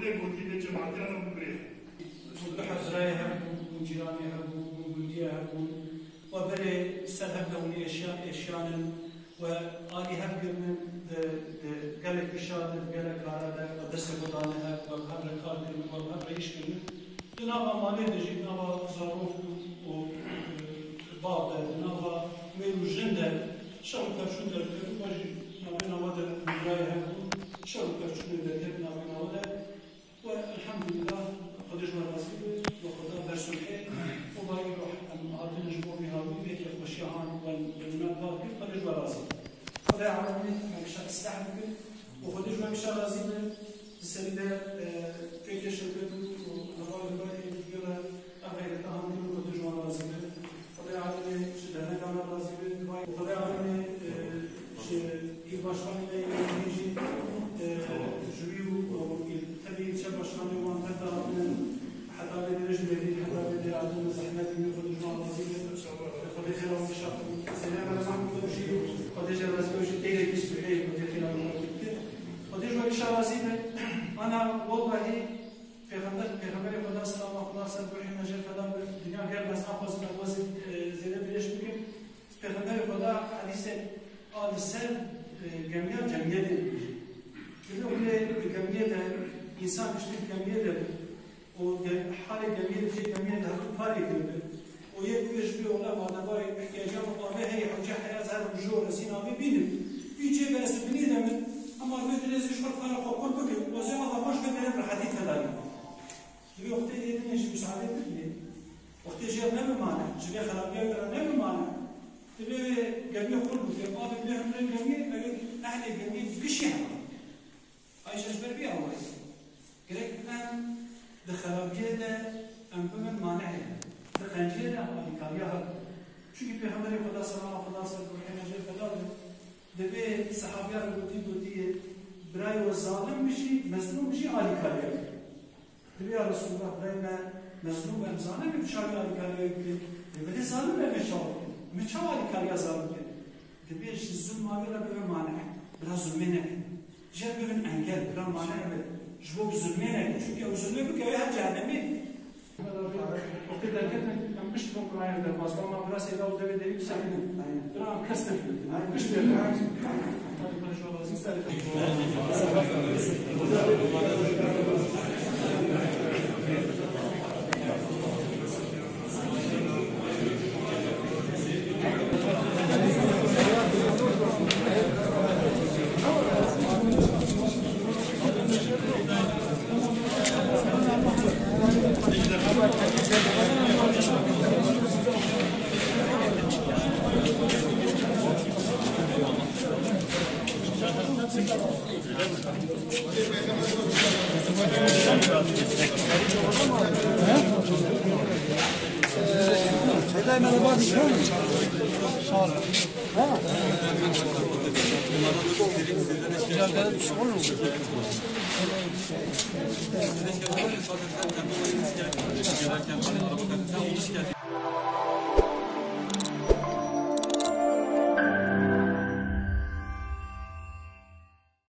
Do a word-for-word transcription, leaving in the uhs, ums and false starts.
Lê gotî vê cemaatiyana bû birêx. Bi hezirayê hebûn, bi cîranê hebûn, bi gundiyê hebûn. We berê ser hev de hûn êşiya-, êşiyanin. We alî hev kirinin di, di gelekî şa de, di gelek kara de, we destê xwe dane hev, we bi hev re kar kirin, we bi hev re îş kirin. Di nava malê de jî, di nava zarok û, û, e, bav de, di nava mêr û jin de şer û pevçûn derdiket û we jî navbêna we de dûrayê hev bûn, şer û pevçûnê derket navbêna we de. We elhemdulillah, Xwedê ji we razî be, we Xweda bersulhê, û ba îro em hatin ji bo vî hawî vê kêfxweşiya han we, we li me par kir, Xwedê ji we razî be. Xwedê alemê me gişa îslah bike û Xwedê ji we gişa razî be. Di serî de, e, pêkê şirket û hevalên we ê dî re ev xeyreta han kirin, Xwedê ji wan razî be. Xwedê alemê ji derneka me razî be. Xwedê alemê, e, ji îl başkanê me yê yekî jî, e, ji wî û, û îl, tevî îlçe başkanê wan heta hatine, heta vê dirêj mevî, heta vê dê hatine zehmetê me, Xwedê ji wan razî be. Xwedê xêra wan bişaxin. Seyda Mele Mahmûd ew jî, Xwedê jê razî be, ew jî teyrekî Sûriyeyê, Xwedê xêra wan bike. Xwedê ji we gişa razî be. Ana, wellahî, Pêxember, Pêxemberê Xweda, selama Xweda ser ruhê me jê feda be, dinya gel me naxwazin ew wezî, e, zêde dirêj bikin. Pêxemberê Xweda hedîsek a li ser, e, gemiya cemiyetê dibêje. Dibê hûn ê di gemiyê de, însan piştî di gemiyê de be û ge-, halê gemiyê di cê gemiyê de heqî parê kiribe. û yek wê ji wê ola madebay ihtiyacê avê heye, hewce heya zer û jor ez hîn avê bînim. Wî cê be ez binî de min, hema vê dilê zî ji xwe para xwe qut bikim, û zê ava xwe ji vê derê rehetî tedayî. Divê wextê ê dinê jî misaade bikine. Wextê jê nebimane, ji vê xerabiya wê re nebimane. Divê wê gemiyê qul bike, avê bê hundirê gemiyê, ew ê ehlê gemiyê gişî hema. Ayşe ji ber vî awayî. Gerek em di xerabiyê de em bibin manehê, di qenciyê de alîkariya hev. Çunkî Pêxemberê Xweda, selama Xweda ser ruhê me jê feda be, divê sehabiya re gotî, gotiye, birayê we zalim bijî, mezlûm bijî, alîkariya bike. Divê ya Resulullah, birayê me mezlûm e, em zalim in, çawa alîkariya wî bikin? Divê belê zalim e, em ê çawa bikin? Em ê çawa alîkariya zalim bikin? Divê ji zulma wî re bibe maneh, bira zulmê neke. Jê re bibin engel, bira maneh be. Ji bo ku zulmê neke. Çunkî ew zulmê bike, ew ê her cehennemê. Wextê derketin, em pişt bin kurayên derbas, bala bira Seyda û devê derî bisekinin. Bira em kes tefin. Em pişt derketin.